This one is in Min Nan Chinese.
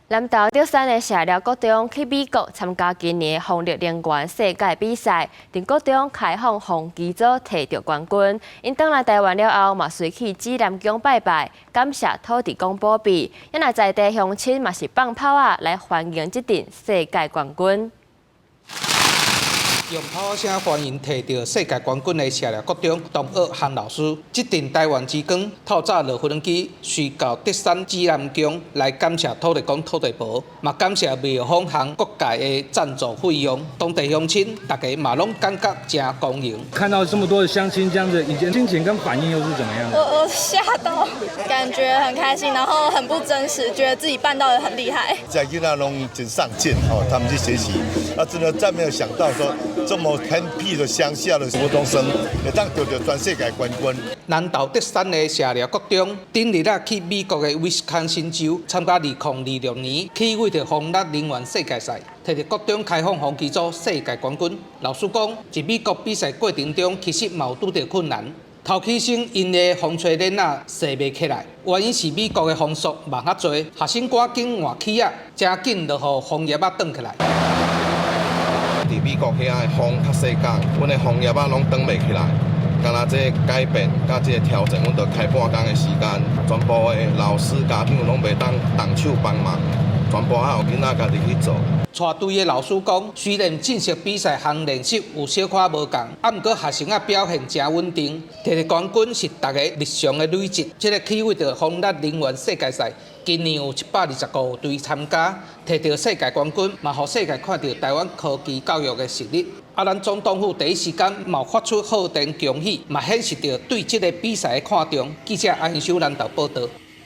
南投竹山的社寮國中去美國參加今年的風力能源世界比賽，佇國中開放風機組提著冠軍。𪜶轉來台灣了後，嘛隨去紫南宮拜拜，感謝土地公保庇。𪜶若在地鄉親嘛是放炮仔來歡迎這陣世界冠軍。用炮聲歡迎提著世界冠軍的社寮國中同學韓老師。這陣台灣之光透早落飛機，隨到竹山紫南宮來感謝土地公、土地婆，嘛感謝廟方和各界的贊助費用。當地鄉親大家嘛攏感覺誠光榮。看到這麼多的鄉親這樣子，以前心情跟反應又是怎麼樣？我嚇到，感覺很開心，然後很不真實，覺得自己辦到的很厲害。這囡仔攏真上進哦，他們去學習，啊，真的再沒有想到說，這麼偏僻的鄉下的國中生，會當得著全世界冠軍。南投竹山的社寮國中，頂日仔去美國的威斯康辛州參加2026年起為著風力能源世界賽，提著國中開放風機組世界冠軍。老師講，佇美國比賽過程中，其實嘛有拄著困難。頭起先𪜶的風吹鏈仔繫袂起來，原因是美國的風速慢較濟，學生趕緊換起仔，誠緊就予風葉仔轉起來。佇美國遐的風較細工，阮的風葉仔攏轉袂起來。敢若這個改變佮這個調整，阮著開半工的時間，全部的老師家長攏袂當動手幫忙，全部還有囡仔家己去做。帶隊的老師講，雖然正式比賽項練習有小可無仝，啊，毋過學生仔表現誠穩定，提著冠軍是大家日常的累積。這個起為著風力能源世界賽，今年有725隊參加，提著世界冠軍，嘛予世界看著台灣科技教育的實力。啊，咱總統府第一時間嘛發出賀電恭喜，嘛顯示著對這個比賽的看重。記者安秀南投報導。